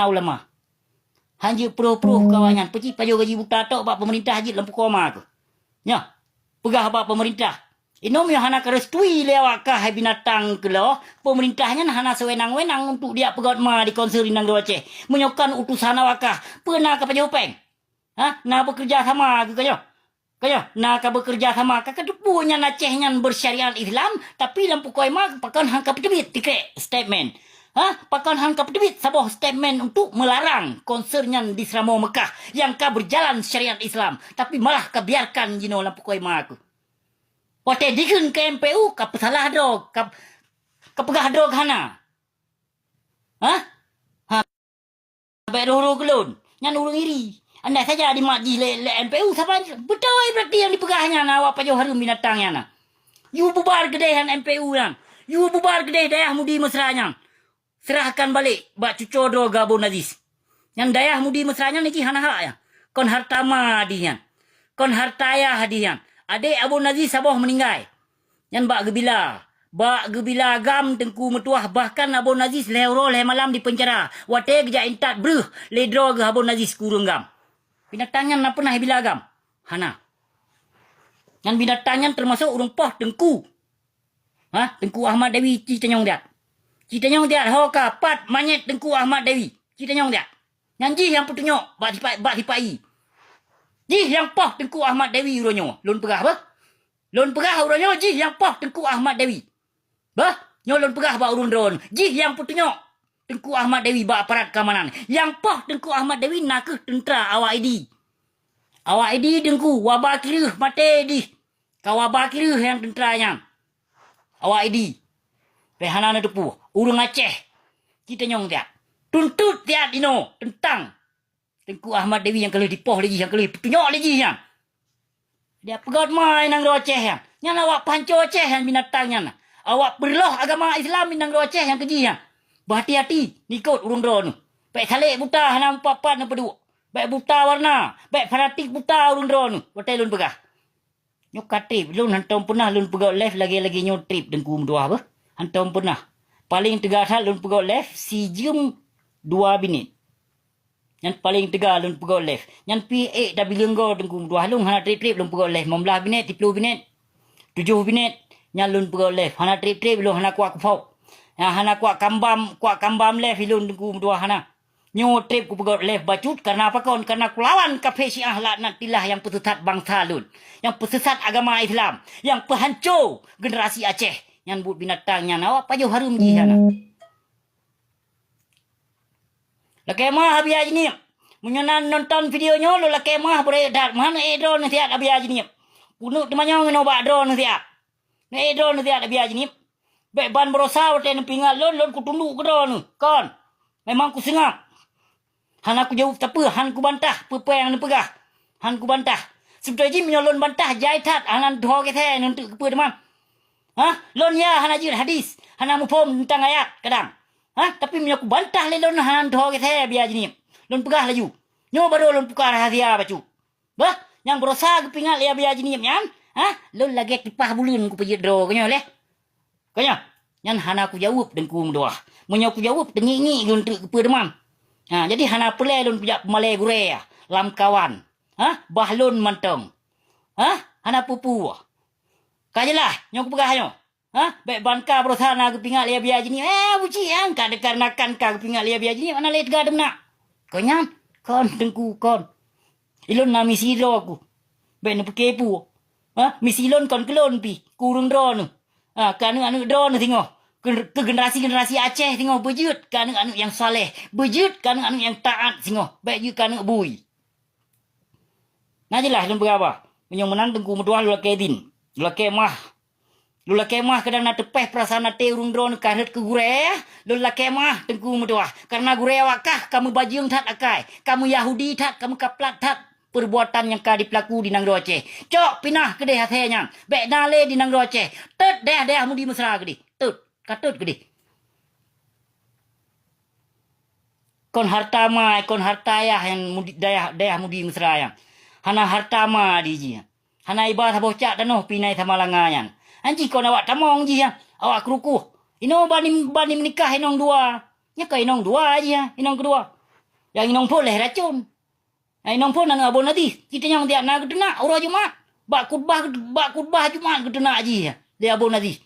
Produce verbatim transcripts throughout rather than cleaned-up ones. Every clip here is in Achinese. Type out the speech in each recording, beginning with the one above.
ulama. Hanjeuet proh-proh keu awaknyan, peucit pajoh gaji buta tok bak peumeurintah jeuet lam pukoe ma keuh. Nyoh, peugah bak peumeurintah, "Inong nyoe hana karestui lé awak kah hai binatang keuloh, peumeurintah nyan hana sewenang-wenang untuk diak peugöt ma di konser di nanggroe Aceh. Meunyoe kon utusan awak kah, peue na kapajoh péng? Ha? Na beukeureuja sama keuh ka nyoe?" Ka nyoe, na ka beukeureuja sama, ka kateupeue nyan Aceh nyan beusyariat Islam, tapi lam pukoe ma pakon han kapeuteubiet tiket statement. Ha? Pakon han kapeuteubiet saboh statement untuk melarang konser nyan di Seuramoe Meukah nyang ka beujalan syariat Islam, tapi malah kabiarkan jinoe lam pukoe ma keuh. Watée dikheun keu M P U, kapeusalah droe, ka, kapeugah droe hana. Ha? Ha. Bék roh-roh keu lôn. Nyan ureuëng iri. Andai saja dimat jih lé, lé M P U saban, beutôi berarti nyang dipeugah nyan awak pajoh hareuem binatang nyan na. Yue bubar keudeh nyan M P U nyan. Yue bubar keudeh Dayah Mudi Mesra nyan. Serahkan balek bak cuco droe geu Abon Aziz. Nyan Dayah Mudi Mesra nyan jih hana hak nyan. Kon harta ma dih nyan. Kon harta ayah dih nyan. Adék Abon Aziz saboh meuninggai. Nyan bak geubila, bak geubila GAM Teungku meutuwah, bahkan Abon Aziz lhée uroe lhée malam di peunjara, watée geujak intat breuh lé droe geuh Abon Aziz keu ureuëng GAM. Binatang nyan na peunah bila GAM? Hana. Nyan binatang nyan teumasok ureuëng poh Teungku. Ha, Teungku Ahmad Dewi ci tanyong diat. Ci tanyong diat ho ka pat manyét Teungku Ahmad Dewi. Ci tanyong diat. Nyan jih nyang peutunyok bak sipa-, bak sipa-i. Jih nyang poh Teungku Ahmad Dewi uroe nyoe, lôn peugah beuh. Lôn peugah uroe nyoe jih nyang poh Teungku Ahmad Dewi. Bah, nyoe lôn peugah bak ureuëng droeneuh, jih nyang peutunyok Teungku Ahmad Dewi bak aparat keamanan. Nyang poh Teungku Ahmad Dewi na kheueh teuntra awak idi. Awak idi Teungku, waba kireueh maté dih. Ka waba kireueh nyang teuntra nyan. Awak idi. Pih hana neuteupeue. Ureuëng Aceh. Ci tanyong siat. Tuntot siat inoe teuntang Teungku Ahmad Dewi nyang ka lheueh dipoh lé jih, nyang ka lheueh peutunyok lé jih nyan. Dia peugöt ma i nanggroe Aceh nyan. Nyan awak peuhanco Aceh nyan binatang nyan. Awak peureuloh agama Islam i nanggroe Aceh nyang keujih nyan. Beuhati-hati, neukot ureuëng droeneuh. Bék salek buta hana mupat-pat neupeuduek. Bék buta warna, bék fanatik buta ureuëng droeneuh. Watée lôn peugah. Nyoe ka treb, lôn hantom peunah lôn peugöt live lagée-lagée nyoe treb Teungku meutuwah beuh. Hantom peunah. Paleng teuga that lôn peugöt live sijeuem dua binéh. Nyan paleng teuga lôn peugöt live. Nyan pih ék tabileunggo Teungku meutuwah, lôn hana treb-treb lôn peugöt live limong blaih binéh, siplôh binéh, tujoh binéh. Nyan lôn peugöt live, hana treb-treb lôn hana kuat kuphok. Nyan hana kuat kambam, kuat kambam live lôn Teungku meutuwah hana. Nyoe treb kupeugöt live bacut kareuna pakon? Kareuna kulawan kafé Syiah laknatillah nyang peuseusat bansa lôn, nyang peuseusat agama Islam, nyang peuhanco generasi Aceh. Nyan buet binatang nyan awak pajoh hareuem jih hana. Lakée meuah Abi Haji Nieb. Meunyoe na nonton video nyoe, lôn lakée meuah beureukat that, meuhan ék droeneuh siat Abi Haji Nieb. Keuneuk teumanyong inoe bak droeneuh siat. Neuék droeneuh siat Abi Haji Nieb. Bék ban beurosa watée neupeuingat lôn, lôn kutunduk keu droeneuh. Kon. Memang kuseungab. Hana kujaweueb sapeue, han kubantah peue-peue nyang neupeugah. Han kubantah. Seubeutôi jih meunyoe lôn bantah jai that, hana neutuho geuthée neunteuk keupeue teuma. Hah? Lôn ya hana jeuet hadis, hana muphom teuntang ayat kadang. Hah? Tapi meunyoe kubantah lé lôn hana neutuho geuthée Abi Haji Nieb. Lôn peugah laju. Nyoe barô lôn puka rahasia bacut. Bah, nyang beurosa geupeuingat lé Abi Haji Nieb nyan, ha? Lôn lagée kipah buleuen kupeujeuet droe, ka nyoe lé. Ka nyoe, nyan hana kujaweueb Teungku meutuwah. Meunyoe kujaweueb, teungiek-ngiek geunteuk keupeue teuma. Ha, jadi hana peureulée lôn kujak peumalée gurée lam kawan. Ha, bah lôn mantong. Ha, hana peue-peue. Ka jeulaih, nyoe kupeugah nyoe. Ha? Bék ban ka beurosa na geupeuingat lé Abi Haji Nieb. Eh, buci, ha? Ka deuka nakan ka geupeuingat lé Abi Haji Nieb, hana lé teuga deumeunak. Kon nyan, kon Teungku, kon. Ilôn na misi droe ku. Bék neupeuke peue. Ha? Misi lôn kon keu lôn pih, keu ureuëng droeneuh. Ha, keu aneuëk-aneuëk droeneuh singoh. Keu, keu generasi-generasi Aceh singoh beujeuet keu aneuëk-aneuëk nyang saleh. Beujeuet keu aneuëk-aneuëk nyang taát singoh. Bék jeuet keu aneuëk bui. Na jeulaih lôn peugah bah, meunyoe meunan Teungku meutuwah lôn lakée idin, lôn lakée meuah. Lôn lakée meuah kadang na teupéh peurasaan até ureuëng droeneuh ka rhot keu gurée, lôn lakée meuah Teungku meutuwah. Kareuna gurée awak kah ka meubajeueng that akai, ka meuyahudi that, ka meukaplat that peurbuatan nyang ka jipeulaku di nanggroe Aceh. Cok pinah keudeh asée nyan, bék na lé di nanggroe Aceh. Tot dayah-dayah Mudi Mesra keudeh. Tot. Ka tot keudeh. Kon harta ma, kon harta ayah nyang Mudi, dayah, dayah Mudi Mesra nyan. Hana harta ma di jih nyan. Hana iba saboh cak tanoh pih na i Samalanga nyan. Nyan jih kon awak tamong jih nyan. Awak keurukoh. Inoe bani, bani meunikah inong dua. Nyan ka inong dua jih nyan, inong keudua. Nyang inong phon lhèe racôn. Nyang inong phon aneuk Abon Aziz. Cit teungoh tiep na geuteunak uroe Jumat. Bak khutbah, bak khutbah Jumat geuteunak jih lé Abon Aziz.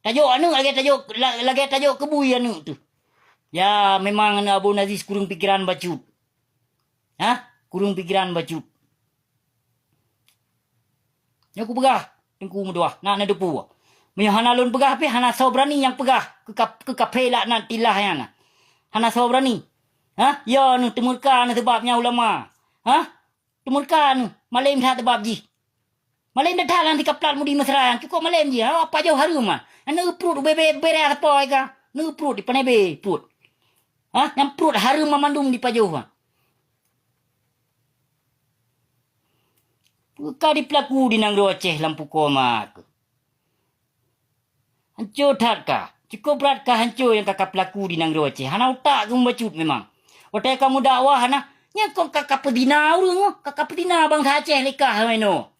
Tajok aneuk lagèe tajok, la-, lagèe tajok keubui aneuk teuh. Ya, memang aneuk Abon Aziz kureueng pikeran bacut. Hah? Kureueng pikeran bacut. Nyoe kupeugah, Teungku meutuah, na neuteupeue. Meunyoe hana lôn peugah pih, hana soe beurani nyang peugah keu kap-, keu kafé laknatillah nyan na. Hana soe beurani. Hah? Yo neuh, teumeurka neuh sabab nyan ulama. Hah? Teumeurka neuh, malém that sabab jih. Malém that-that lam sikaplat Mudi Mesra nyan, cukôp malém jih. Awak pajoh hareuem, ah. Aneuk pruet ubé-bé béré sapo ka. Aneuk pruet dipané bé pruet. Hah? Nyang pruet hareuem banmandum dipajoh, ah. Peue ka dipeulaku di nanggroe Aceh lam pukoe ma keuh? Hanco that ka, cukôp brat ka hanco nyang ka kapeulaku di nanggroe Aceh. Hana utak keuh meubacut memang. Watèe ka meudakwah hana, nyan kon ka kapeuzina ureueng, ka kapeuzina bansa Aceh lé kah meunoe.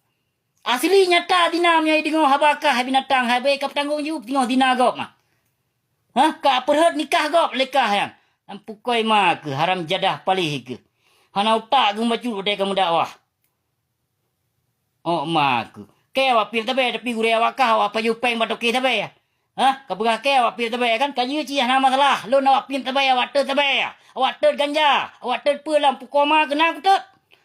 Asli nyata zina meunyoe deungoe haba kah hai binatang, hai bèk kapeutanggong jaweueb singoh zina gob mah. Hah? Ka peurhot nikah gob lé kah nyan. Lam pukoe ma keuh, haram jadah paléh keuh. Hana utak keuh meubacut watèe ka meudakwah. Ôk ma keuh. Kèe awak piep tabèe, tapi gurèe awak kah awak pajoh pèng bak toke tabèe. Hah? Kapeugah kèe awak piep tabèe kan? Ka jeuet cit hana masalah. Lôn awak piep tabèe, awak teut tabèe. Awak teut ganja. Awak teut peue lam pukoe ma keuh na kuteut.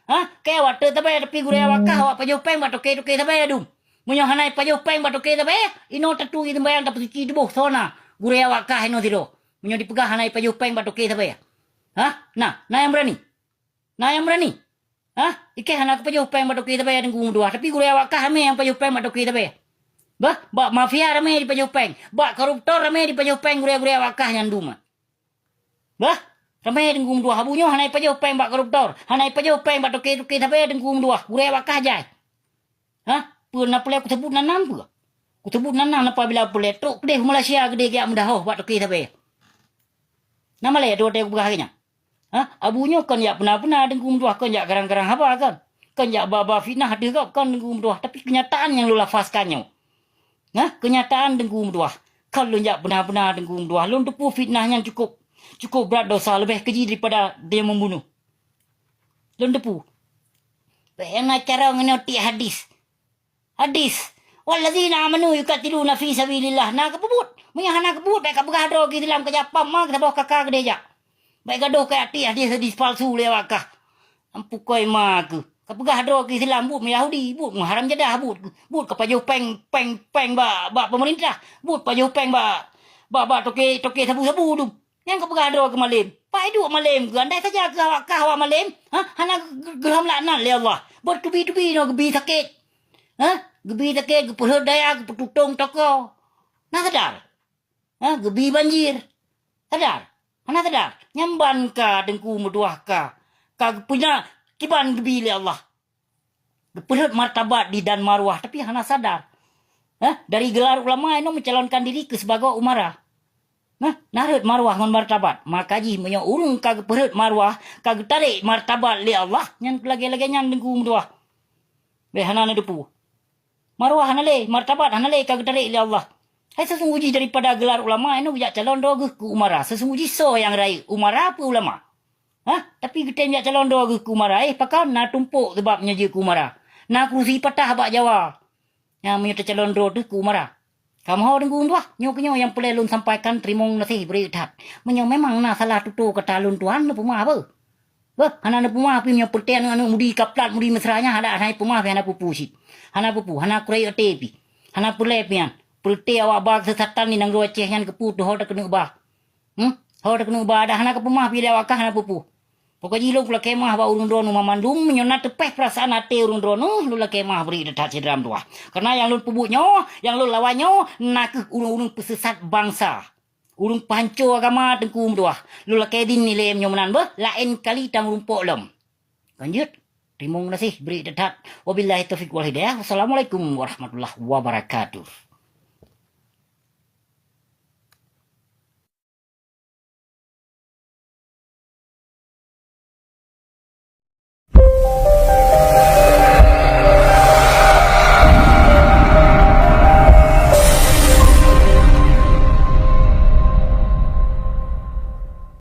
Hah? Kèe awak teut tabèe, tapi gurèe awak kah awak pajoh pèng bak toke-toke tabèe dum. Meunyoe hana pajoh pèng bak toke tabèe, inoe taturi seumbahyang tapeusuci tuboh soe na. Gurèe awak kah inoe sidroe. Meunyoe dipeugah hana pajoh pèng bak toke tabèe. Hah? Na, na nyang beurani? Na nyang beurani? Hah? Ikèh hana kupajoh pèng bak toke tabèe Teungku meutuah, tapi gurèe awak kah ramè nyang pajoh pèng bak toke tabèe. Bah, bak mafia ramè dipajoh pèng, bak koruptor ramè dipajoh pèng gurèe-gurèe awak kah nyan dum. Bah, ramè Teungku meutuah, Abu nyoe hana pajoh pèng bak koruptor, hana pajoh pèng bak toke-toke tabèe Teungku meutuah, gurèe awak kah jai. Hah? Peue na peureulèe kuseubut nan nam peue? Kuseubut nan nam apabila peureulèe trok keudeh u Malaysia keudeh geujak meudahoh bak toke tabèe. Na malèe watèe kupeugah lagèe nyan? Hah? Abu nyoe kon jak peuna-peuna Teungku meutuah, kon jak garang-garang haba kon. Kon jak ba-ba fitnah ateueh gob kon Teungku meutuah, tapi keunyataan nyang lôn lafazkan nyoe. Hah? Keunyataan Teungku meutuah. Kon lôn jak peuna-peuna Teungku meutuah, lôn teupeue fitnah nyan cukôp, cukôp brat dosa leubeh keujih daripada dia membunuh. Lôn teupeue. Bèk na carông inoe tiek hadis. Hadis, "Wallazina amanu yuqatiluna fi sabilillah." Na kapeubuet. Meunyoe hana kapeubuet, bèk kapeugah droe keu Islam, kajak pam ma keu saboh kaka keudeh jak. Bèk gadôh keu até hadis-hadis palsu lé awak kah. Lam pukoe ma keuh. Kapeugah droe keu Islam, buet meuYahudi, buet meuharam jadah, buet, buet kapajoh pèng, pèng, pèng bak, bak peumeurintah, buet pajoh pèng bak, bak, bak toke, toke sabu-sabu dum. Nyang kapeugah droe keu malém, pai duek malém keuh, andai saja keuh awak kah awak malém, ha, hana geu-, geu-, geulham laknat lé Allah. Buet teubi-teubi nyoe geubi sakét. Ha? Geubi sakét, geupeurhot daya, geupeututong toko. Na sadar? Ha? Geubi banjir. Sadar? Hana sadar? Nyan ban ka Teungku meutuah ka, ka geupeuna kiban geubi lé Allah. Geupeurhot martabat di dan marwah, tapi hana sadar. Hah? Dari gelar ulama inoe mencalonkan diri keu sibagoe umara. Nah, na rhot marwah ngon martabat. Maka jih meunyoe ureuëng ka geupeurhot marwah, ka geutarek martabat lé Allah, nyan lagée-lagée nyan Teungku meutuah. Beh hana neuteupeue. Marwah hana lé, martabat hana lé ka geutarek lé Allah. Hai seusungguh jih daripada gelar ulama inoe geujak calon droe geuh keu umara. Seusungguh jih soe nyang rayeuk, umara peue ulama? Hah? Tapi geutem jak calon droe geuh keu umara, eh, pakon na tumpok sabab nyoe jeuet keu umara. Na kurusi patah bak Jawa. Nyan meunyoe tacalon droe teuh keu umara. Kamoe ho Teungku meutuah, nyoe keunyoe nyang peureulée lôn sampaikan, teurimong gaséh bri that. Meunyoe memang na salah tutoe kata lôn tuan, neupeumah beuh. Beuh, hana neupeumah pih meunyoe peureutée aneuëk-aneuëk Mudi kaplat Mudi Mesra nyan hana, hana peumah pih hana peue-peue cit. Hana peue-peue, hana kureueng até pih. Hana peureulée pih nyan. Peureutée awak ba keusesatan di nanggroe Aceh nyan keupeue teuh ho takeuneuk ba. Hmm? Ho takeuneuk ba dah hana kapeumah pih lé awak kah hana peue-peue. Pokok jih lôn kulakée meuah bak ureuëng droeneueh mandum, meunyoe na teupeh peurasaan até ureuëng droeneueh, lôn lakée meuah bri that syedara meutuah. Kareuna nyang lôn peubuet nyoe, nyang lôn lawan nyoe, na kheueh ureuëng-ureuëng peuseusat bansa. Ureuëng peuhanco agama Teungku meutuah. Lôn lakée idin ilée meunyoe meunan beuh, laén kali tameurumpok lom. Lanjut, teurimong gaséh bri that. Wabillahi taufiq wal hidayah. Wassalamualaikum warahmatullahi wabarakatuh.